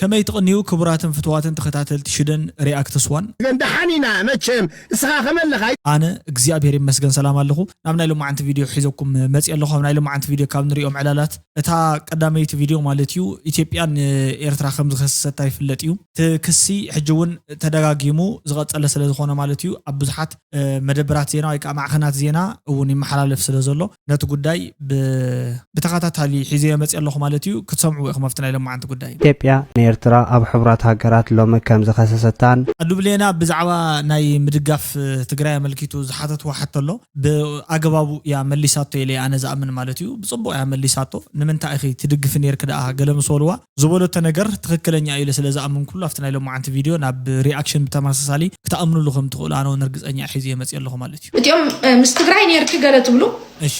ከመይ ትቕንዩ ክቡራትን ፍትዋትን ተኸታተልቲ ሽደን ሪኣክትስ ዋን? ግን ደሓን ኢና መቸም። እስኻ ከመለኻ? ኣነ እግዚኣብሔር ይመስገን ሰላም ኣለኹ። ናብ ናይ ሎማዓንቲ ቪድዮ ሒዘኩም መፅእ ኣለኹ። ኣብ ናይ ሎማዓንቲ ቪድዮ ካብ ንሪኦም ዕላላት እታ ቀዳመይቲ ቪድዮ ማለት እዩ ኢትዮጵያ ንኤርትራ ከም ዝኸሰሰታ ይፍለጥ እዩ። እቲ ክሲ ሕጂ እውን ተደጋጊሙ ዝቐፀለ ስለ ዝኾነ ማለት እዩ ኣብ ብዙሓት መደበራት ዜና ወይ ከዓ ማዕኸናት ዜና እውን ይመሓላለፍ ስለ ዘሎ ነቲ ጉዳይ ብተኸታታሊ ሒዘ የመፅእ ኣለኹ ማለት እዩ። ክትሰምዕዎ ኢኹም ኣብቲ ናይ ሎማዓንቲ ጉዳይ። ኢትዮጵያ ንኤርትራ ኣብ ሕቡራት ሃገራት ሎሚ ከም ዝኸሰሰታን። ኣዱ ብሌና ብዛዕባ ናይ ምድጋፍ ትግራይ ኣመልኪቱ ዝሓተትዋ ሕቶ ኣሎ። ብኣገባቡ እያ መሊሳቶ ኢለ ኣነ ዝኣምን ማለት እዩ። ብፅቡቕ እያ መሊሳቶ። ንምንታይ ኢኺ ትድግፊ ነይርኪ ደኣ ገለ ምስ በልዋ ዝበለቶ ነገር ትኽክለኛ እዩ ኢለ ስለ ዝኣምን ኩሉ ኣብቲ ናይ ሎማዓንቲ ቪድዮ ናብ ሪኣክሽን ብተመሳሳሊ ክትኣምኑሉ ከም ትኽእሉ ኣነ እውን ርግፀኛ ሒዘ የመፅእ ኣለኹ ማለት እዩ። እቲኦም ምስ ትግራይ ነይርኪ ገለ ትብሉ እሺ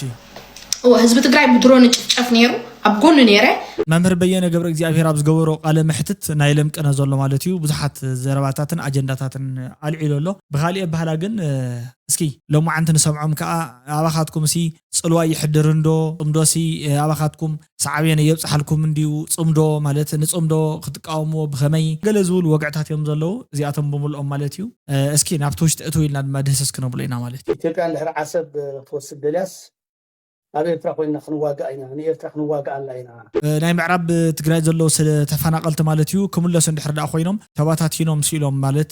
እወ ህዝቢ ትግራይ ብድሮን ጭፍጨፍ ነይሩ ኣብ ጎኑ ነይረ። መምህር በየነ ገብረ እግዚኣብሔር ኣብ ዝገበሮ ቃለ መሕትት ናይ ለምቅነ ዘሎ ማለት እዩ ብዙሓት ዘረባታትን ኣጀንዳታትን ኣልዒሉ ኣሎ። ብካሊእ ኣባህላ ግን እስኪ ሎማዓንቲ ንሰምዖም ከዓ ኣባኻትኩም ሲ ፅልዋ ይሕድር እንዶ ፅምዶ ሲ ኣባኻትኩም ሳዕቤን የብፅሓልኩም እንድዩ ፅምዶ ማለት ንፅምዶ ክትቃወምዎ ብኸመይ ገለ ዝብሉ ወግዕታት እዮም ዘለዉ እዚኣቶም ብምልኦም ማለት እዩ። እስኪ ናብቲ ውሽጢ እትው ኢልና ድማ ድህስስ ክነብሎ ኢና ማለት እዩ። ኢትዮጵያ እንድሕር ዓሰብ ክትወስድ ደልያስ ኣብ ኤርትራ ኮይና ክንዋጋእ ኢና ንኤርትራ ክንዋጋኣላ ኢና። ናይ ምዕራብ ትግራይ ዘለዉ ስለ ተፈናቀልቲ ማለት እዩ ክምለሱ እንድሕር ደኣ ኮይኖም ተባታቲኖም ስኢሎም ማለት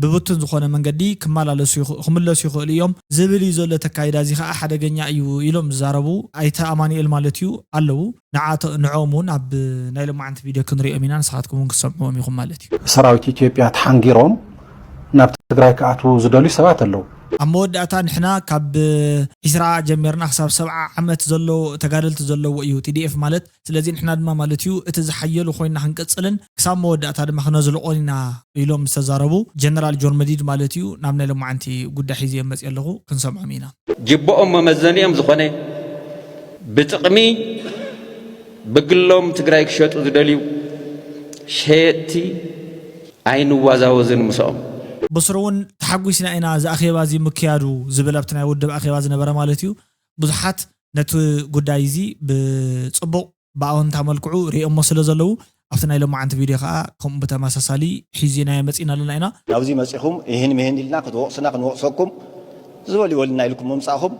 ብብቱን ዝኾነ መንገዲ ክመላለሱ ይኽ- ክምለሱ ይኽእሉ እዮም ዝብል እዩ ዘሎ ተካይዳ እዚ ከዓ ሓደገኛ እዩ ኢሎም ዝዛረቡ ኣይተ ኣማኑኤል ማለት እዩ ኣለዉ። ንዓቶ- ንዕኦም እውን ኣብ ናይ ሎማዓንቲ ቪድዮ ክንሪኦም ኢና ንስኻትኩም እውን ክትሰምዕዎም ኢኹም ማለት እዩ። ሰራዊት ኢትዮጵያ ተሓንጊሮም ናብ ትግራይ ክኣትዉ ዝደልዩ ሰባት ኣለዉ። ኣብ መወዳእታ ንሕና ካብ ዒስራ ጀሚርና ክሳብ ሰብዓ ዓመት ዘሎ ተጋደልቲ ዘለዎ እዩ ቲዲኤፍ ማለት ስለዚ ንሕና ድማ ማለት እዩ እቲ ዝሓየሉ ኮይና ክንቅፅልን ክሳብ መወዳእታ ድማ ክነዝልቆን ኢና ኢሎም ዝተዛረቡ ጀነራል ጆን መዲድ ማለት እዩ ናብ ናይ ሎማዓንቲ ጉዳይ ሒዘ መፅእ ኣለኹ ክንሰምዖም ኢና። ጅብኦም መመዘኒኦም ዝኾነ ብጥቕሚ ብግሎም ትግራይ ክሸጡ ዝደልዩ ሸየጥቲ ኣይንዋዛወዝን ምስኦም። ብስሩ እውን ተሓጒስና ኢና እዚ ኣኼባ እዚ ምክያዱ ዝብል ኣብቲ ናይ ውድብ ኣኼባ ዝነበረ ማለት እዩ። ብዙሓት ነቲ ጉዳይ እዚ ብፅቡቕ ብኣወንታ መልክዑ ርእዮሞ ስለ ዘለዉ ኣብቲ ናይ ሎማዓንቲ ቪድዮ ከዓ ከምኡ ብተመሳሳሊ ሒዝናዮ መፂእና ኣለና ኢና። ናብዚ መፂኹም ይህን ምሂን ኢልና ክትወቕሱና ክንወቕሰኩም ዝበል ይበልና ኢልኩም ምምፃእኹም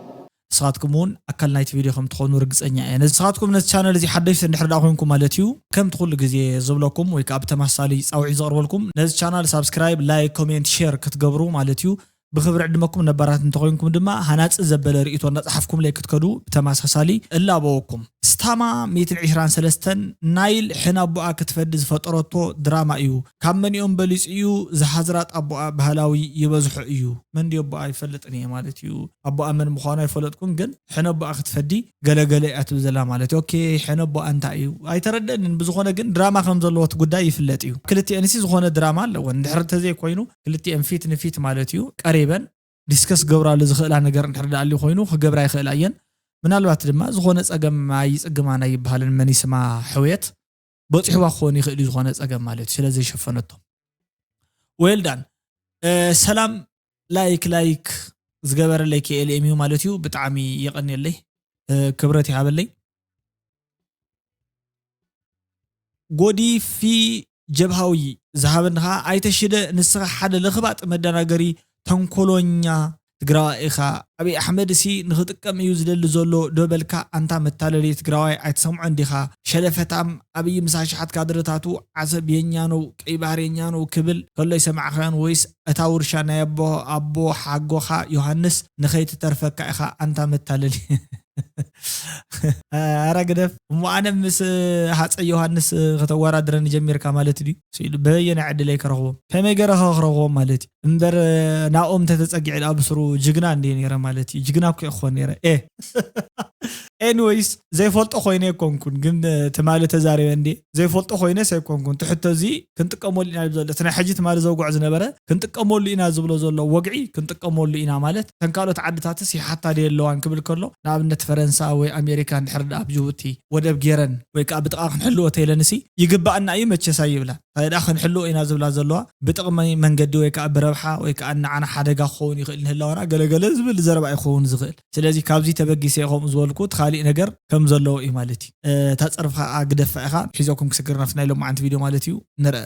ንስኻትኩም እውን ኣካል ናይቲ ቪድዮ ከም ትኾኑ ርግፀኛ እየ። ንስኻትኩም ነዚ ቻነል እዚ ሓደሽቲ እንድሕር ደኣ ኮይንኩም ማለት እዩ ከምቲ ኩሉ ግዜ ዝብለኩም ወይ ከዓ ብተመሳሳሊ ፃውዒት ዘቕርበልኩም ነዚ ቻናል ሳብስክራይብ፣ ላይክ፣ ኮሜንት፣ ሼር ክትገብሩ ማለት እዩ። ብክብሪ ዕድመኩም ነባራት እንተኮይንኩም ድማ ሃናፂ ዘበለ ርእይቶ እናፀሓፍኩምለይ ክትከዱ ብተመሳሳሊ እላበወኩም። ስታማ ሚእትን ዕስራን ሰለስተን ናይል ሕነ ኣቦኣ ክትፈዲ ዝፈጠረቶ ድራማ እዩ። ካብ መኒኦም በሊፁ እዩ ዝሃዝራጥ ኣቦኣ ባህላዊ ይበዝሖ እዩ። መን ድዩ ኣቦኣ ኣይፈልጥን እየ ማለት እዩ። ኣቦኣ መን ምዃኑ ኣይፈለጥኩን ግን ሕነ ኣቦኣ ክትፈዲ ገለገለ እያ ትብል ዘላ ማለት እዩ። ኦኬ ሕነ ኣቦኣ እንታይ እዩ ኣይተረደእንን። ብዝኾነ ግን ድራማ ከም ዘለዎ እቲ ጉዳይ ይፍለጥ እዩ። ክልቲኤንሲ ዝኾነ ድራማ ኣለወን። እንድሕር እንተዘይኮይኑ ክልቲኤን ፊት ንፊት ማለት እዩ ቀሪበን ዲስከስ ክገብራሉ ዝኽእላ ነገር እንድሕር ደኣ ኣልዩ ኮይኑ ክገብራ ይኽእላ እየን። ምናልባት ድማ ዝኾነ ፀገም ኣይፅግማን ኣይበሃልን መን ይስማ ሕውየት በፂሕዋ ክኾን ይኽእል እዩ ዝኾነ ፀገም ማለት እዩ ስለ ዘይሸፈነቶ። ዌልዳን ሰላም ላይክ ላይክ ዝገበረለይ KLM እዩ ማለት እዩ። ብጣዕሚ የቐንየለይ ክብረት ይሃበለይ። ጎዲፊ ጀብሃዊ ዝሃበኒ ከዓ ኣይተሽደ ንስኻ ሓደ ለኽባጥ መደናገሪ ተንኮሎኛ ትግራዋይ ኢኻ። ኣብይ ኣሕመድ ሲ ንኽጥቀም እዩ ዝደሊ ዘሎ ዶ በልካ ኣንታ መታለሊ ትግራዋይ ኣይትሰምዖን ዲኻ? ሸለፈታም ኣብይ ምስ ኣሽሓት ካድረታቱ ዓሰብ የኛ ነው ቀይ ባህር የኛ ነው ክብል ከሎ ይሰማዕኻዮን ወይስ እታ ውርሻ ናይ ኣቦ ኣቦ ሓጎኻ ዮሃንስ ንኸይትተርፈካ ኢኻ ኣንታ መታለሊ። ኣረ ግደፍ እሞ ኣነ ምስ ሃፀይ ዮሃንስ ከተወዳድረኒ ጀሚርካ ማለት ድዩ? ስኢሉ በየናይ ዕድለይ ክረኽቦም ከመይ ገይረ ኸ ክረኽቦም ማለት እዩ እምበር ናብኦም እንተተፀጊዐ ደኣ ብስሩ ጅግና እንድየ ነይረ ማለት እዩ ጅግና እኮ እየ ክኾን ነይረ ኤ ኤኒወይስ ዘይፈልጦ ኮይነ ኣይኮንኩን ግን ትማሊ ተዛሪበ እንድየ ዘይፈልጦ ኮይነስ ኣይኮንኩን እቲ ሕቶ እዚ ክንጥቀመሉ ኢና ይብል ዘሎ እቲ ናይ ሕጂ ትማሊ ዘውግዖ ዝነበረ ክንጥቀመሉ ኢና ዝብሎ ዘሎ ወግዒ ክንጥቀመሉ ኢና ማለት እተን ካልኦት ዓድታትስ ይሓታ ድየ ኣለዋን ክብል ከሎ ንኣብነት ፈረንሳ ወይ ኣሜሪካ እንድሕር ደኣ ኣብ ጅቡቲ ወደብ ጌረን ወይ ከዓ ብጥቓ ክንሕልዎ ተይለንሲ ይግባኣና እዩ መቸስ ኣይብላ እንታይ ደኣ ክንሕልዎ ኢና ዝብላ ዘለዋ ብጥቕሚ መንገዲ ወይ ከዓ ብረብሓ ወይ ከዓ ንዓና ሓደጋ ክኸውን ይኽእል ንህላወና ገለገለ ዝብል ዘረባ ይኸውን ዝኽእል ስለዚ ካብዚ ተበጊሰ እየ ከምኡ ዝበልኩ ካሊእ ነገር ከም ዘለዎ እዩ ማለት እዩ። እታ ጸርፍኻ ግደፋ ኢኻ። ሒዘኩም ክስግር ናብቲ ናይ ሎማዓንቲ ቪድዮ ማለት እዩ። ንርአ።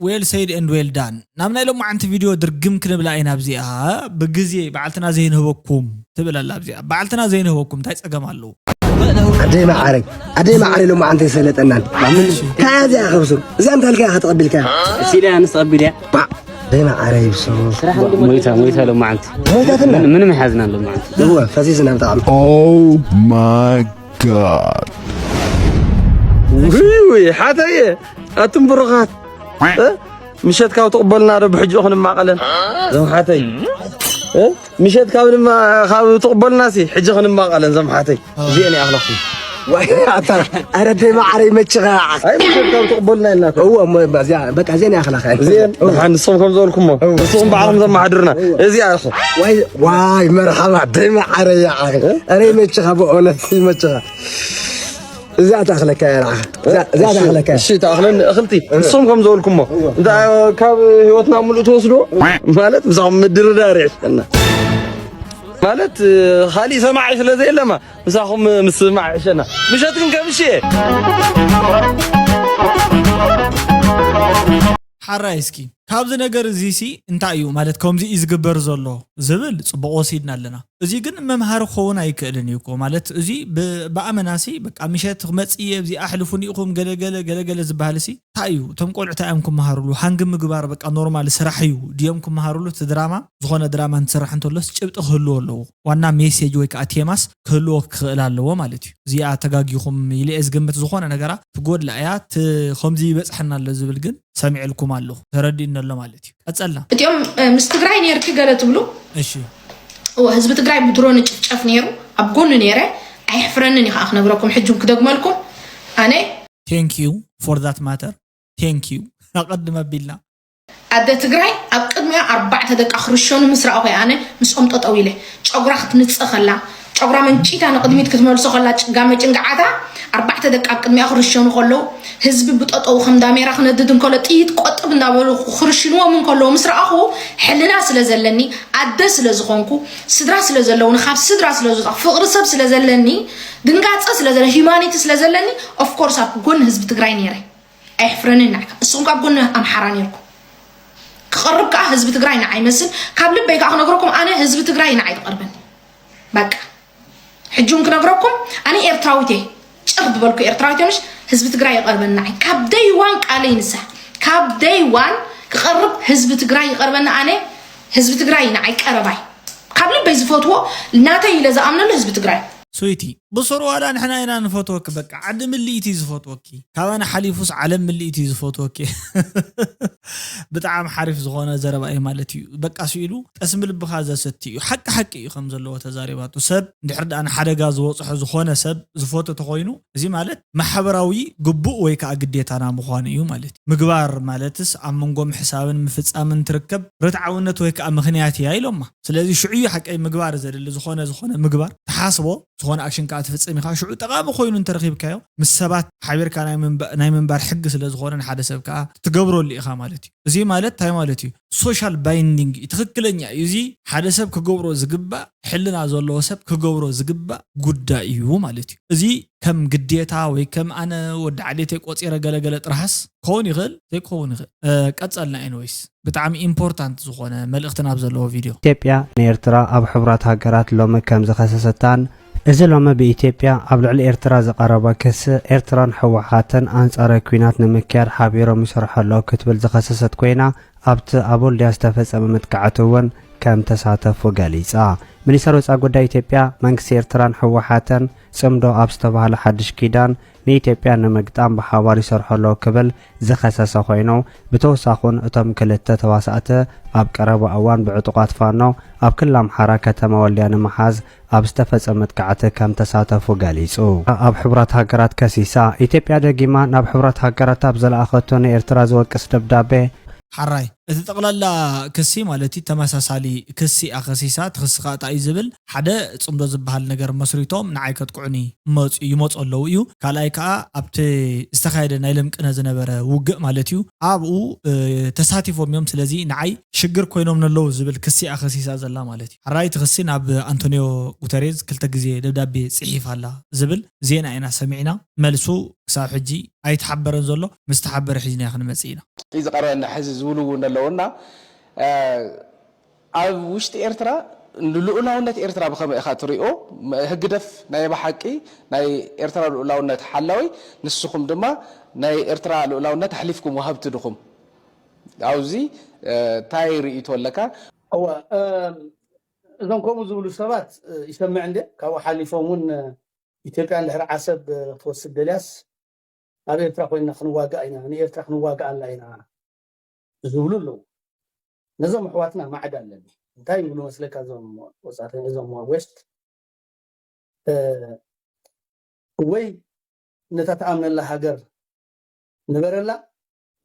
Well said and well done። ናብ ናይ ሎማዓንቲ ቪድዮ ድርግም ክንብላ ኢና። ኣብዚኣ ብግዜ በዓልትና ዘይንህበኩም ትብል ኣላ። ኣብዚኣ በዓልትና ዘይንህበኩም እንታይ ጸገም ኣለዎ? ኣደይ መዓረይ፣ ኣደይ መዓረይ ሎማዓንቲ ኣይሰለጠናን። ካዚኣ ከብሱ እዚኣ እንታይ ኢልካ ኢኻ ተቐቢልካ? እሲ ኢላ ኣነስ ተቐቢለ እያ። ኣደይ መዓረይ ብሱ ሞይታ ሞይታ ሎማዓንቲ ሞይታትና። ምንም ኣይሓዝናን ሎማዓንቲ። እወ ፈሲስና ብጣዕሚ። Oh my god. ውይ ውይ ሓተየ ኣቱም ብሩኻት እ? ምሸት ካብ ትቕበሉና ዶ ብሕጂ ክንማቐለን ዘምሓተይ እ? ምሸት ካብ ድማ ካብ ትቕበሉና ሲ ሕጂ ክንማቐለን ዘምሓተይ እዚአን ይኣኽላኹም ዋይ ኣታ ኣረ ኣደይ መዓረይ መችኻ። ኣይ ምሸት ካብ ትቕበሉና ኢልና እኮ። እወ እሞ በዚኣ በቃ እዚአን ይኣኽላኻ። እዚአን ደሓን ንስኹም ከም ዝበልኩሞ ንስኹም ባዕልኹም ዘመሓድሩና እዚኣ ኢኹም ዋይ ዋይ መርሓባ ኣደይ መዓረይ ይዓኺ። ኣረ ይመችኻ ብእውነት ይመችኻ። እዛ ተኣኽለካ እያ ንዓኻ። እዛ እዛ ተኣኽለካ እያ። እሺ ተኣኽለኒ እኽልቲ ንስኹም ከም ዝበልኩሞ እንታ ካብ ህይወትና ሙሉእ ትወስዶ ማለት ምሳኹም ምድርዳር ይሕሸና ማለት ካሊእ ሰማዒ ስለ ዘየለማ ምሳኹም ምስማዕ ይሕሸና ምሸት ግን ከምሽ እየ ሓራይ እስኪ ካብዚ ነገር እዚ ሲ እንታይ እዩ ማለት ከምዚ እዩ ዝግበር ዘሎ ዝብል ጽቡቕ ወሲድና ኣለና። እዚ ግን መምሃሪ ክኸውን ኣይክእልን እዩ እኮ ማለት እዚ ብኣመናሲ በቃ ምሸት ክመጽእ እየ እዚ ኣሕልፉኒ ኢኹም ገለገለ ገለገለ ዝበሃል ሲ እንታይ እዩ እቶም ቆልዑ እንታይ እዮም ክመሃሩሉ ሃንግ ምግባር በቃ ኖርማል ስራሕ እዩ ድዮም ክመሃሩሉ እቲ ድራማ ዝኾነ ድራማ እንትስራሕ እንተሎስ ጭብጢ ክህልዎ ኣለዎ ዋና ሜሴጅ ወይ ከዓ ቴማስ ክህልዎ ክኽእል ኣለዎ ማለት እዩ እዚኣ ተጋጊኹም ኢለ እየ ዝግምት ዝኾነ ነገራ ትጎድላ እያ ከምዚ ይበፅሐና ኣሎ ዝብል ግን ሰሚዕልኩም ኣለኹ ተረዲእኒ ኣሎ ማለት እዩ ቀፀልና እቲኦም ምስ ትግራይ ነርኪ ገለ ትብሉ እሺ እወ ህዝቢ ትግራይ ብድሮን ጭፍጨፍ ነይሩ ኣብ ጎኑ ነይረ ኣየሕፍረንን እዩ ከዓ ክነግረኩም ሕጂ ክደግመልኩም ኣነ thank you for that matter thank you ኣቐድም ኣቢልና ኣደ ትግራይ ኣብ ቅድሚኣ ኣርባዕተ ደቃ ክርሸኑ ምስ ረኣኹ እየ ኣነ ምስኦም ጠጠው ኢለ። ጨጉራ ክትንጽ ከላ፣ ጨጉራ መንጪታ ንቕድሚት ክትመልሶ ከላ ጭጋመ ጭንግዓታ ኣርባዕተ ደቃ ኣብ ቅድሚኣ ክርሸኑ ከለዉ ህዝቢ ብጠጠው ከም ዳሜራ ክነድድ እንከሎ ጥይት ቆጥብ እንዳበሉ ክርሽንዎም እንከለዉ ምስ ረኣኹ ሕልና ስለ ዘለኒ ኣደ ስለ ዝኾንኩ ስድራ ስለ ዘለውኒ ካብ ስድራ ስለ ዝወፃ ፍቕሪ ሰብ ስለ ዘለኒ ድንጋፀ ስለ ዘለ humanity ስለ ዘለኒ of course ኣብ ጎኒ ህዝቢ ትግራይ ነይረ። ኣየሕፍረንን ንዓካ። እስኹም ካብ ጎኒ ኣምሓራ ኔርኩም። ክቐርብ ከኣ ህዝቢ ትግራይ ንዓይ ይመስል። ካብ ልበይ ከኣ ክነግረኩም ኣነ ህዝቢ ትግራይ ንዓይ ትቐርበኒ። በቃ። ሕጂ እውን ክነግረኩም ኣነ ኤርትራዊት እየ። ጭር ዝበልኩ ኤርትራዊት እየ ምሽ ህዝቢ ትግራይ ይቐርበኒ ንዓይ። ካብ day one ቃለይ ንሳ። ካብ day one ክቐርብ ህዝቢ ትግራይ ይቐርበኒ ኣነ ህዝቢ ትግራይ ንዓይ ቀረባይ። ካብ ልበይ ዝፈትዎ ናተይ ኢለ ዝኣምነሉ ህዝቢ ትግራይ። ስዊቲ ብስሩ ዋላ ንሕና ኢና ንፈትወኪ በቃ ዓዲ ምልኢቲ እዩ ዝፈትወኪ ካባና ሓሊፉስ ዓለም ምልኢቲ እዩ ዝፈትወኪ ብጣዕሚ ሓሪፍ ዝኾነ ዘረባ እዩ ማለት እዩ በቃ ስኢሉ ጠስሚ ልብኻ ዘሰቲ እዩ ሓቂ ሓቂ እዩ ከም ዘለዎ ተዛሪባቶ ሰብ እንድሕር ደኣ ንሓደጋ ዝበፅሖ ዝኾነ ሰብ ዝፈቱ ተኾይኑ እዚ ማለት ማሕበራዊ ግቡእ ወይ ከዓ ግዴታና ምዃኑ እዩ ማለት እዩ ምግባር ማለትስ ኣብ መንጎ ምሕሳብን ምፍፃምን ትርከብ ርትዓውነት ወይ ከዓ ምኽንያት እያ ኢሎማ ስለዚ ሽዑ እዩ ሓቀይ ምግባር ዘድሊ ዝኾነ ዝኾነ ምግባር ትሓስቦ ዝኾነ ኣክሽን ከዓ ትፍፅም ኢኻ ሽዑ ጠቓሚ ኮይኑ እንተረኺብካዮ ምስ ሰባት ሓቢርካ ናይ ምንባር ሕጊ ስለ ዝኾነ ንሓደ ሰብ ከዓ ትገብረሉ ኢኻ ማለት እዩ እዚ ማለት እንታይ ማለት እዩ social binding እዩ ትኽክለኛ እዩ እዚ ሓደ ሰብ ክገብሮ ዝግባእ ሕልና ዘለዎ ሰብ ክገብሮ ዝግባእ ጉዳይ እዩ ማለት እዩ እዚ ከም ግዴታ ወይ ከም ኣነ ወዲ ዓሌተይ ቆፂረ ገለገለ ጥራሕስ ክኸውን ይኽእል ዘይክኸውን ይኽእል ቀፀልና anyways ብጣዕሚ important ዝኾነ መልእኽቲ ናብ ዘለዎ ቪድዮ። ኢትዮጵያ ንኤርትራ ኣብ ሕቡራት ሃገራት ሎሚ ከም ዝኸሰሰታን፣ እዚ ሎሚ ብኢትዮጵያ ኣብ ልዕሊ ኤርትራ ዝቐረበ ክሲ፣ ኤርትራን ህወሓትን ኣንጻራዊ ኲናት ንምክያድ ሓቢሮም ይሰርሑ ኣለዉ ክትብል ዝኸሰሰት ኮይና፣ ኣብቲ ኣብ ወልድያ ዝተፈጸመ መጥቃዕቲ እውን ከም ተሳተፉ ገሊጻ። ሚኒስተር ወጻኢ ጉዳይ ኢትዮጵያ፣ መንግስቲ ኤርትራን ህወሓትን ጽምዶ ኣብ ዝተባህለ ሓድሽ ኪዳን፣ ንኢትዮጵያ ንምግጣም ብሓባር ይሰርሑ ኣለዉ ክብል ዝኸሰሰ ኮይኑ፣ ብተወሳኺ እውን እቶም ክልተ ተዋሳእቲ ኣብ ቀረባ እዋን ብዕጡቓት ፋኖ ኣብ ክልል ኣምሓራ ከተማ ወልድያ ንምሓዝ ኣብ ዝተፈጸመ መጥቃዕቲ ከም ተሳተፉ ገሊጹ። ኣብ ሕቡራት ሃገራት ከሲሳ። ኢትዮጵያ ደጊማ ናብ ሕቡራት ሃገራት ኣብ ዝለኣኸቶ ንኤርትራ ዝወቅስ ደብዳቤ፣ ሓራይ እቲ ጠቕላላ ክሲ ማለት እዩ ተመሳሳሊ ክሲ ኣኸሲሳ። እቲ ክሲ ከዓ እንታይ እዩ ዝብል? ሓደ ጽምዶ ዝበሃል ነገር መስሪቶም ንዓይ ከጥቅዑኒ ይመጹ ኣለዉ እዩ። ካልኣይ ከዓ ኣብቲ ዝተኻየደ ናይ ለምቅነ ዝነበረ ውግእ ማለት እዩ ኣብኡ ተሳቲፎም እዮም። ስለዚ ንዓይ ሽግር ኮይኖም ኣለዉ ዝብል ክሲ ኣኸሲሳ ዘላ ማለት እዩ። ሕራይ እቲ ክሲ ናብ ኣንቶኒዮ ጉተሬዝ ክልተ ግዜ ደብዳቤ ጽሒፍ ኣላ ዝብል ዜና ኢና ሰሚዕና። መልሱ ክሳብ ሕጂ ኣይተሓበረን ዘሎ። ምስ ተሓበረ ሒዝና ክንመጽእ ኢና። ዝቀረበና ሕዚ ዝብሉ እውን ኣለውና ኣብ ውሽጢ ኤርትራ ንልኡላውነት ኤርትራ ብኸመይ ኢኻ ትሪኦ? ህግደፍ ናይ ብሓቂ ናይ ኤርትራ ልኡላውነት ሓላዊ፣ ንስኹም ድማ ናይ ኤርትራ ልኡላውነት ኣሕሊፍኩም ወሃብቲ ድኹም? ኣብዚ እንታይ ርእይቶ ኣለካ? እወ እዞም ከምኡ ዝብሉ ሰባት ይሰምዕ እንደ ካብኡ ሓሊፎም እውን ኢትዮጵያ እንድሕር ዓሰብ ክትወስድ ደልያስ ኣብ ኤርትራ ኮይንና ክንዋጋእ ኢና፣ ንኤርትራ ክንዋጋኣላ ኢና ዝብሉ ኣለዉ። ነዞም ኣሕዋትና ማዕድ ኣለኒ። እንታይ ይብሉ መስለካ እዞም ወጻእተኛ እዞም ዌስት ወይ ነታ ትኣምነላ ሃገር ንበረላ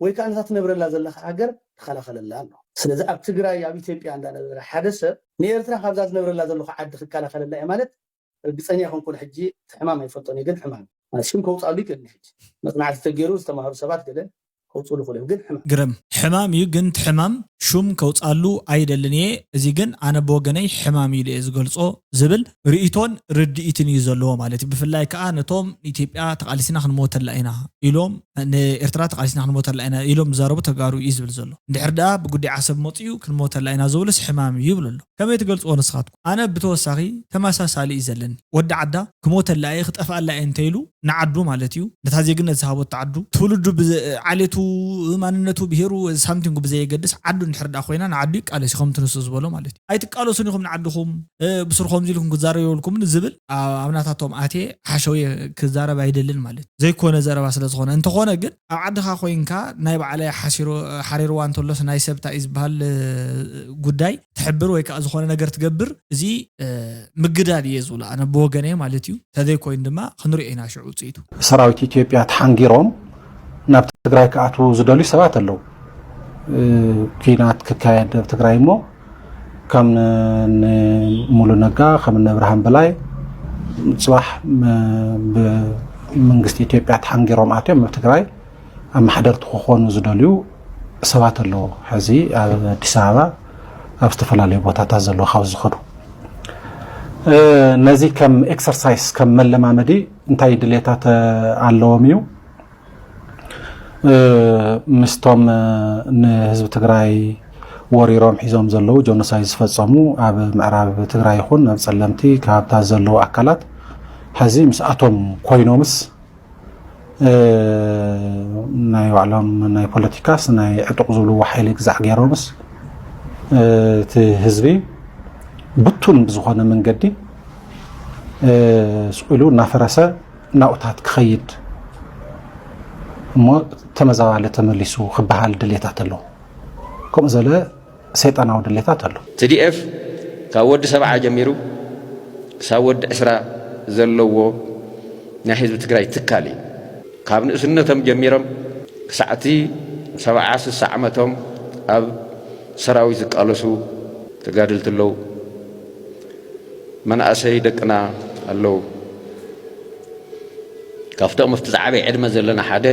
ወይ ከዓ ነታ ትነብረላ ዘለካ ሃገር ተኸላኸለላ ኣሎ። ስለዚ ኣብ ትግራይ ኣብ ኢትዮጵያ እንዳነበረ ሓደ ሰብ ንኤርትራ ካብዛ ዝነብረላ ዘለኹ ዓዲ ክከላኸለላ እየ ማለት ርግፀኛ ይኾንኩን ሕጂ እቲ ሕማም ኣይፈልጦን እየ ግን ሕማም ማለት ሽም ከውፅኣሉ ይክእል ሕጂ መፅናዕቲ ተገይሩ ዝተማሃሩ ሰባት ገለ ከውፅሉ ይኽእሉ እዮም ግን ሕማም ግርም ሕማም እዩ ግን እቲ ሕማም ሹም ከውፅኣሉ ኣይደልን እየ እዚ ግን ኣነ ብወገነይ ሕማም ኢሉ እየ ዝገልፆ ዝብል ርእይቶን ርድኢትን እዩ ዘለዎ ማለት እዩ ብፍላይ ከዓ ነቶም ንኢትዮጵያ ተቃሊስና ክንሞተላ ኢና ኢሎም ንኤርትራ ተቃሊስና ክንሞተላ ኢና ኢሎም ዝዛረቡ ተጋሩ እዩ ዝብል ዘሎ እንድሕር ደኣ ብጉዳይ ዓሰብ መፅኡ ክንሞተላ ኢና ዝብሉስ ሕማም እዩ ይብሉ ኣሎ ከመይ ትገልፅዎ ንስኻትኩም ኣነ ብተወሳኺ ተመሳሳሊ እዩ ዘለኒ ወዲ ዓዳ ክሞተላ እየ ክጠፍኣላ እየ እንተኢሉ ንዓዱ ማለት እዩ ነታ ዜግነት ዝሃበቶ ዓዱ ትውልዱ ዓሌቱ ማንነቱ ብሄሩ ሳምቲንጉ ብዘየገድስ ዓዱ እንድሕር ደኣ ኮይና ንዓዱ ይቃለስ እዩ ከምቲ ንሱ ዝበሎ ማለት እዩ ኣይትቃለሱን ኢኹም ንዓድኹም ብስርኾም ኢልኩም ክዛረብ የብልኩምን ዝብል ኣብ ናታቶም ኣትየ ሓሸውየ ክዛረብ ኣይደልን ማለት ዘይኮነ ዘረባ ስለ ዝኾነ እንተኾነ ግን ኣብ ዓድኻ ኮይንካ ናይ ባዕለይ ሓሪርዋ እንተሎስ ናይ ሰብታ እዩ ዝበሃል ጉዳይ ትሕብር ወይ ከዓ ዝኾነ ነገር ትገብር እዚ ምግዳል እየ ዝብሎ ኣነ ብወገነይ ማለት እዩ ተዘይኮይኑ ድማ ክንሪኦ ኢና ሽዑ ውፅኢቱ ሰራዊት ኢትዮጵያ ተሓንጊሮም ናብ ትግራይ ክኣትዉ ዝደልዩ ሰባት ኣለዉ ኪናት ክካየድ ኣብ ትግራይ እሞ ከም ሙሉ ነጋ ከም ብርሃን በላይ ፅባሕ ብመንግስቲ ኢትዮጵያ ተሓንጊሮም ኣትዮም ኣብ ትግራይ ኣመሓደርቲ ክኾኑ ዝደልዩ ሰባት ኣለዉ ሕዚ ኣብ ኣዲስ ኣበባ ኣብ ዝተፈላለዩ ቦታታት ዘለዉ ካብ ዝኸዱ ነዚ ከም exercise ከም መለማመዲ እንታይ ድሌታት ኣለዎም እዩ ምስቶም ንህዝቢ ትግራይ ወሪሮም ሒዞም ዘለዉ genocide ዝፈፀሙ ኣብ ምዕራብ ትግራይ ይኹን ኣብ ፀለምቲ ከባብታት ዘለዉ ኣካላት ሕዚ ምስኣቶም ኮይኖምስ ናይ ባዕሎም ናይ ፖለቲካስ ናይ ዕጡቕ ዝብልዎ ሓይሊ ግዛዕ ገይሮምስ እቲ ህዝቢ ብቱን ብዝኾነ መንገዲ ስቕ ኢሉ እናፈረሰ ናብኡ ክኸይድ እሞ ተመዛባሊ ተመሊሱ ክበሃል ድሌታት ኣለዎ ከምኡ ዘለ ሰይጣናዊ ድሌታት ኣሎ። T D F ካብ ወዲ ሰብዓ ጀሚሩ ክሳብ ወዲ ዕስራ ዘለዎ ናይ ህዝቢ ትግራይ ትካል እዩ። ካብ ንእስነቶም ጀሚሮም ክሳዕ እቲ ሰብዓ ስሳ ዓመቶም ኣብ ሰራዊት ዝቃለሱ ተጋደልቲ ኣለዉ። መናእሰይ ደቅና ኣለዉ። ካብቶም ኣብቲ ዝዓበየ ዕድመ ዘለና ሓደ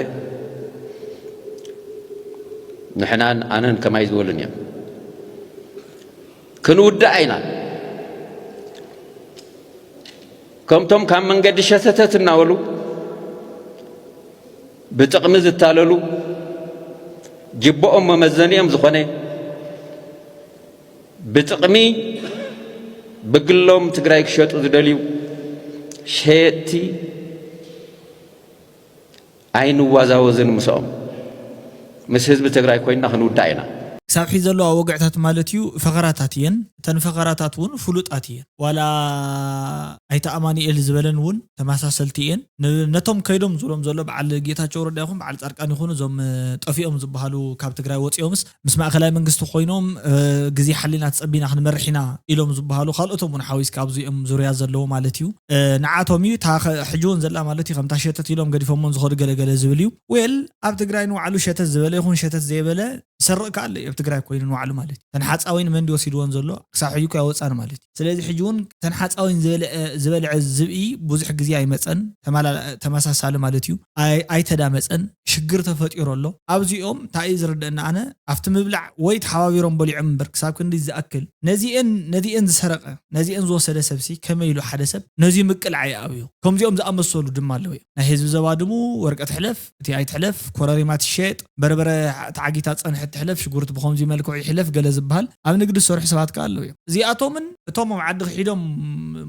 ንሕናን ኣነን ከማይ ዝበሉን እዮም። ክንውዳእ ኢና። ከምቶም ካብ መንገዲ ሸተተት እናበሉ ብጥቕሚ ዝታለሉ ጅብኦም መመዘኒኦም ዝኾነ ብጥቕሚ ብግሎም ትግራይ ክሸጡ ዝደልዩ ሸየጥቲ ኣይንዋዛወዝን ምስኦም። ምስ ህዝቢ ትግራይ ኮይንና ክንውዳእ ኢና። ክሳብ ሕዚ ዘለዋ ወግዕታት ማለት እዩ ፈኸራታት እየን። እተን ፈኸራታት እውን ፍሉጣት እየን። ዋላ ኣይተ ኣማኑኤል ዝበለን እውን ተመሳሰልቲ እየን። ነቶም ከይዶም ዝብሎም ዘሎ በዓል ጌታቸው ረዳ ይኹን በዓል ፃድቃን ይኹኑ እዞም ጠፊኦም ዝበሃሉ ካብ ትግራይ ወፂኦምስ ምስ ማእኸላይ መንግስቲ ኮይኖም ግዜ ሓሊና ተፀቢና ክንመርሕ ኢና ኢሎም ዝበሃሉ ካልኦቶም እውን ሓዊስካ ኣብዚኦም ዙርያ ዘለዉ ማለት እዩ። ንዓቶም እዩ እታ ሕጂ እውን ዘላ ማለት እዩ ከምታ ሸተት ኢሎም ገዲፎሞን ዝኸዱ ገለገለ ዝብል እዩ። ዌል ኣብ ትግራይ ንባዕሉ ሸተት ዝበለ ይኹን ሸተት ዘይበለ ዝሰርቕ ከ ኣሎ እዩ። ትግራይ ኮይኑ ንባዕሉ ማለት እዩ። ተን ሓፃዊን መን ድዩ ወሲድወን ዘሎ ክሳብ ሕጂ እኮ ያወፃን ማለት እዩ። ስለዚ ሕጂ እውን ተን ሓፃዊን ዝበልዐ ዝበልዐ ዝብኢ ብዙሕ ግዜ ኣይመፀን፣ ተማላ- ተመሳሳሊ ማለት እዩ። ኣይ- ኣይተዳመፀን፣ ሽግር ተፈጢሩ ኣሎ። ኣብዚኦም እንታይ እዩ ዝርደአና ኣነ ኣብቲ ምብላዕ ወይ ተሓባቢሮም በሊዖም እምበር ክሳብ ክንዲ ዝኣክል ነዚአን ነዚአን ዝሰረቀ ነዚአን ዝወሰደ ሰብሲ ከመይ ኢሉ ሓደ ሰብ ነዚ ምቅላዕ ይኣብዮ? ከምዚኦም ዝኣመሰሉ ድማ ኣለዉ እዮም። ናይ ህዝቢ ዘባድሙ፣ ወርቂ ትሕለፍ እቲ ኣይትሕለፍ፣ ኮረሪማ ትሸየጥ፣ በርበረ ተዓጊታ ዝፀንሐት ትሕለፍ፣ ሽጉርቲ ብኸምዚ መልክዑ ይሕለፍ ገለ ዝበሃል ኣብ ንግዲ ዝሰርሑ ሰባት ከ ኣለዉ እዮም። እዚኣቶምን እቶም ኣብ ዓዲ ክሒዶም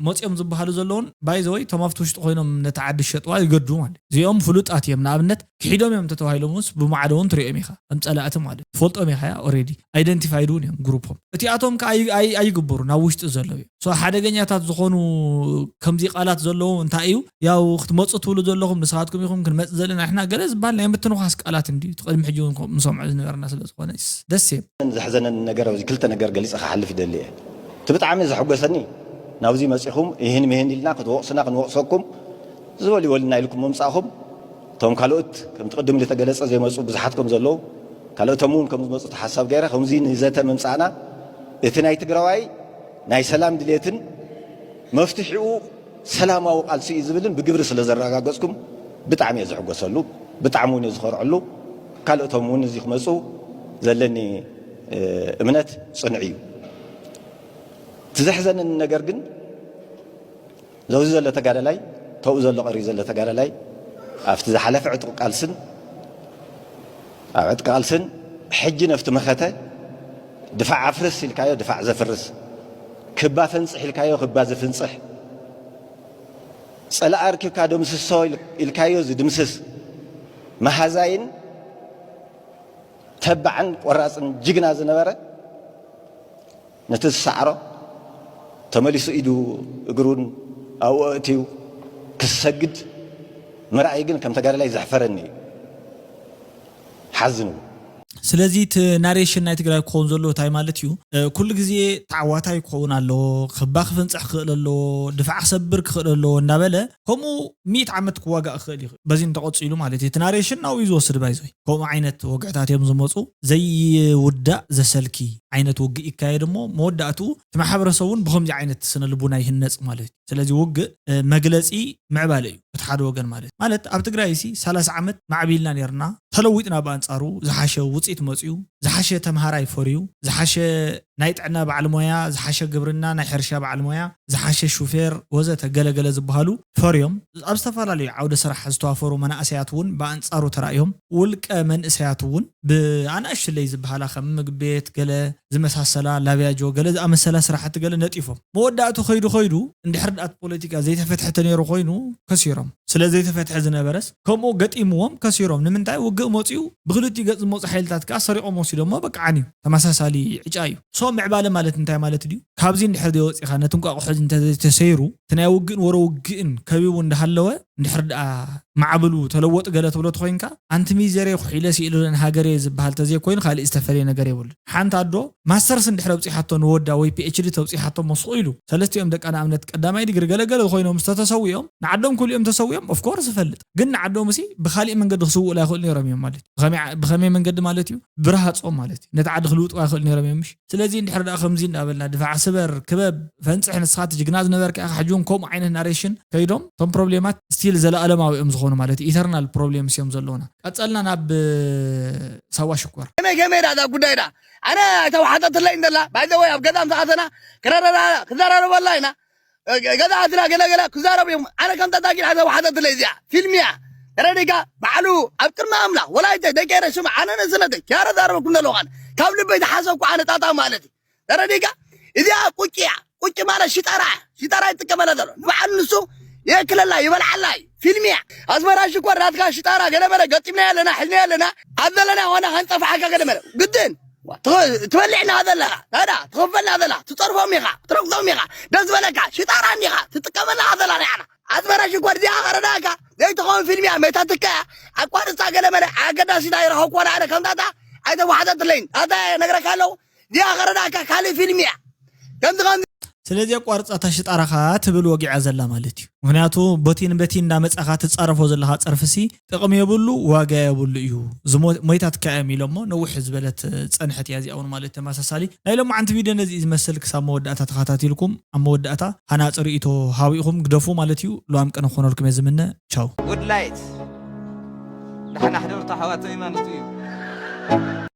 መፂኦም ዝበሃሉ ዘለውን ባይዘወይ እቶም ኣብቲ ውሽጢ ኮይኖም ነቲ ዓዲ ዝሸጥዋ ይገዱ ማለት እዩ። እዚኦም ፍሉጣት እዮም። ንኣብነት ክሒዶም እዮም ተተባሂሎም ውስ ብማዕዶ እውን ትሪኦም ኢኻ ከም ፀላእቲ ማለት እዩ። ትፈልጦም ኢኻ ያ ኦሬዲ ኣይደንቲፋይድ እውን እዮም ግሩፖም። እቲኣቶም ከ ኣይ- ኣይ- ኣይግበሩ ናብ ውሽጢ ዘለዉ እዮም። ሶ ሓደገኛታት ዝኾኑ ከምዚ ቃላት ዘለዎም እንታይ እዩ ያው ክትመፁ ትብሉ ዘለኹም ንስኻትኩም ኢኹም ክንመፅ ዘለና ንሕና ገለ ዝበሃል ናይ ምትንኳስ ቃላት እንዲ እቲ ቅድሚ ሕጂ እውን ከምኡ ንሰምዖ ዝነበርና ስለ ዝኾነ ደስ ዘሕዘነኒ ነገር ኣብዚ ክልተ ነገር ገሊፀ ክሓልፍ ይደሊ እየ። እቲ ብጣዕሚ ዘሐጎሰኒ ናብዚ መፂኹም ይህን ምህን ኢልና ክትወቕሱና ክንወቕሰኩም ዝበሉ ይበሉና ኢልኩም ምምፃእኹም እቶም ካልኦት ከምቲ ቅድም ዝተገለፀ ዘይመፁ ብዙሓት ከም ዘለዉ ካልኦቶም እውን ከም ዝመፁ ተሓሳብ ገይረ ከምዚ ንዘተ ምምፃእና እቲ ናይ ትግራዋይ ናይ ሰላም ድሌትን መፍትሒኡ ሰላማዊ ቃልሲ እዩ ዝብልን ብግብሪ ስለ ዘረጋገፅኩም ብጣዕሚ እየ ዝሕጎሰሉ፣ ብጣዕሚ እውን እየ ዝኸርዐሉ። ካልኦቶም እውን እዚ ክመፁ ዘለኒ እምነት ፅኑዕ እዩ። እቲ ዘሕዘነኒ ነገር ግን ዘውዚ ዘሎ ተጋዳላይ ተብኡ ዘሎ ቀሪ ዘሎ ተጋዳላይ ኣብቲ ዝሓለፈ ዕጥቂ ቃልስን ኣብ ዕጥቂ ቃልስን ሕጂ ነፍቲ መኸተ ድፋዕ ኣፍርስ ኢልካዮ ድፋዕ ዘፍርስ ክባ ፈንፅሕ ኢልካዮ ክባ ዝፍንፅሕ ፀላእ ኣርኪብካ ደምስሶ ኢልካዮ ዝድምስስ መሃዛይን ተባዕን ቆራፅን ጅግና ዝነበረ ነቲ ዝሰዓሮ ተመሊሱ ኢዱ እግሩን ኣብኡ ኣእትዩ ክሰግድ ምርኣይ ግን ከም ተጋዳላይ ዘሕፈረኒ እዩ። ሓዝን እውን። ስለዚ እቲ ናሬሽን ናይ ትግራይ ክኸውን ዘለዎ እንታይ ማለት እዩ? ኩሉ ግዜ ተዓዋታይ ክኸውን ኣለዎ፣ ክባ ክፍንፅሕ ክኽእል ኣለዎ፣ ድፋዕ ክሰብር ክኽእል ኣለዎ እንዳበለ ከምኡ ሚእቲ ዓመት ክዋጋእ ክኽእል ይኽእል በዚ እንተቐፂሉ ማለት እዩ። እቲ ናሬሽን ናብኡ እዩ ዝወስድ ባይዞይ ከምኡ ዓይነት ወግዕታት እዮም ዝመፁ። ዘይውዳእ ዘሰልኪ ዓይነት ውግእ ይካየድ እሞ መወዳእትኡ እቲ ማሕበረሰብ እውን ብከምዚ ዓይነት ስነ ልቡና ይህነፅ ማለት እዩ። ስለዚ ውግእ መግለፂ ምዕባለ እዩ እቲ ሓደ ወገን ማለት ማለት ኣብ ትግራይ ሲ ሰላሳ ዓመት ማዕቢልና ነርና ተለዊጥና ብኣንፃሩ ዝሓሸ ውፅኢት መፅዩ ዝሓሸ ተምሃራይ ፈርዩ ዝሓሸ ናይ ጥዕና በዓል ሞያ ዝሓሸ ግብርና ናይ ሕርሻ በዓል ሞያ ዝሓሸ ሹፌር ወዘተ ገለገለ ዝበሃሉ ፈርዮም ኣብ ዝተፈላለዩ ዓውደ ስራሕ ዝተዋፈሩ መናእሰያት እውን ብኣንፃሩ ተራእዮም ውልቀ መንእሰያት እውን ብኣናእሽትለይ ዝበሃላ ከም ምግቢ ቤት ገለ ዝመሳሰላ ላብያጆ ገለ ዝኣመሰላ ስራሕቲ ገለ ነጢፎም መወዳእቱ ከይዱ ከይዱ እንድሕር ደኣ እቲ ፖለቲካ ዘይተፈትሐ ተነይሩ ኮይኑ ከሲሮም ስለ ዘይተፈትሐ ዝነበረስ ከምኡ ገጢምዎም ከሲሮም ንምንታይ ውግእ መፅዩ ብክልቲኡ ገፅ ዝመፁ ሓይልታት ከዓ ሰሪቖም ወሲዶሞ በቃ ዓንዩ ተመሳሳሊ ዕጫ እዩ ሶ ምዕባለ ማለት እንታይ ማለት ድዩ ካብዚ እንድሕር ዘይወፂኻ ነቲ እንቋቑሖ እንተዘይተሰይሩ እቲ ናይ ውግእን ወረ ውግእን ከቢቡ እንዳሃለወ እንድሕር ደኣ ማዕብሉ ተለወጥ ገለ ትብሎ ተኮይንካ ኣንቲ ሚዘሬ ኩሒለ ስኢሉ ለን ሃገሬ ዝበሃል ተዘይኮይኑ ካልእ ዝተፈለየ ነገር የብሉ ሓንቲ ኣዶ ማስተርስ እንድሕር ኣብፂሓቶ ንወዳ ወይ ፒኤችዲ ተብፂሓቶ መስቑ ኢሉ ሰለስቲኦም ደቃ ንኣብነት ቀዳማይ ዲግሪ ገለገለ ኮይኖም ዝተተሰዊኦም ንዓዶም ኩሊኦም ተሰዊኦም ኦፍኮርስ ይፈልጥ ግን ንዓዶም ሲ ብካሊእ መንገዲ ክስውኡላ ይኽእሉ ነይሮም እዮም ማለት እዩ ብኸመይ መንገዲ ማለት እዩ ብረሃፆም ማለት እዩ ነቲ ዓዲ ክልውጥዋ ይኽእሉ ነይሮም እዮም ምሽ ስለዚ እንድሕር ደኣ ከምዚ እንዳበልና ድፋዕ ስበር ክበብ ፈንፅሕ ንስኻ እቲ ጅግና ዝነበርካ ኢኻ ሕጂ እውን ከምኡ ዓይነት ናሬሽን ከይዶም እቶም ፕሮብሌማት ስቲል ዘለኣለማዊ እዮም ዝኾኑ ማለት እዩ ኢተርናል ፕሮብሌምስ እዮም ዘለውና ቀፀልና ናብ ሳዋ ሽኮር ከመይ ከመይ ዳ እዛ ጉዳይ ዳ ኣነ ኣይተዋሓጠትለይ እንደላ ባይዘወይ ኣብ ገዛ ምስ ኣተና ክረረዳ ክዘራረበላ ኢና ገዛ ኣትና ገለገለ ክዛረቡ እዮም ኣነ ከም ተታኪል ኣነ ተዋሓጠትለይ እዚኣ ፊልም እያ ተረዲካ ባዕሉ ኣብ ቅድሚ ኣምላኽ ወላይተ ደቂ ኤረ ስም ኣነ ነስነተ ኪያረ ዛረበኩም ዘለኹ ኣነ ካብ ልበይ ዝሓሰብኩ ኣነ ጣጣ ማለት እዩ ተረዲካ እዚኣ ቁጭ እያ ቁጭ ማለት ሽጠራ እያ ሽጠራ ይጥቀመላ ዘሎ ንባዕሉ ንሱ የእክለላ ይበልዓላ እዩ ፊልም እያ ኣስመራ ሽኮር ናትካ ሽጠራ ገለመለ ገጢምና ኣለና ሕዝና ኣለና ኣብ ዘለና ኾና ከንጠፍሓካ ገለመለ ግድን ትበልዕ ናኻ ዘለኻ ታዳ ትኸፈል ናኻ ዘለኻ ትፀርፎም ኢኻ ትረግፆም ኢኻ ደስ በለካ ሽጣራ እኒኻ ትጥቀመላ ናኻ ዘለኻ ንዓና ኣስመራ ሽኮር እዚኣ ከረዳእካ ዘይትኸውን ፊልም እያ መይታትካ እያ ኣቋርፃ ገለ መለ ኣገዳሲት ኣይረኸብኩዋን ኣነ ከምታታ ኣይተዋሓጠትለይን ታታ ነግረካ ኣለዉ እዚኣ ከረዳእካ ካልእ ፊልም እያ ከምዚ ከምዚ ስለዚ ኣቋርጻ እታ ሽጣራኻ ትብል ወጊዓ ዘላ ማለት እዩ። ምኽንያቱ ቦቲን በቲ እንዳመጻኻ ትጻረፎ ዘለኻ ጸርፍሲ ጥቕሚ የብሉ፣ ዋጋ የብሉ እዩ። ዝሞ-፣ ሞይታትካ እዮም ኢሎሞ ነውሕ ዝበለት ጸንሐት እያ እዚኣ እውን ማለት ተመሳሳሊ። ናይ ሎማዓንቲ ቪድዮ ነዚ እዩ ዝመስል። ክሳብ መወዳእታ ተኸታቲልኩም ኣብ መወዳእታ ሃናጺ ርእይቶ ሃቢኹም ግደፉ ማለት እዩ። ሉዋም ቅነ ክኾነልኩም እየ ዝምነ። ቻው። ጉድ ላይት ደሓና ሕደሩ ኣሕዋተይ ማለት እዩ።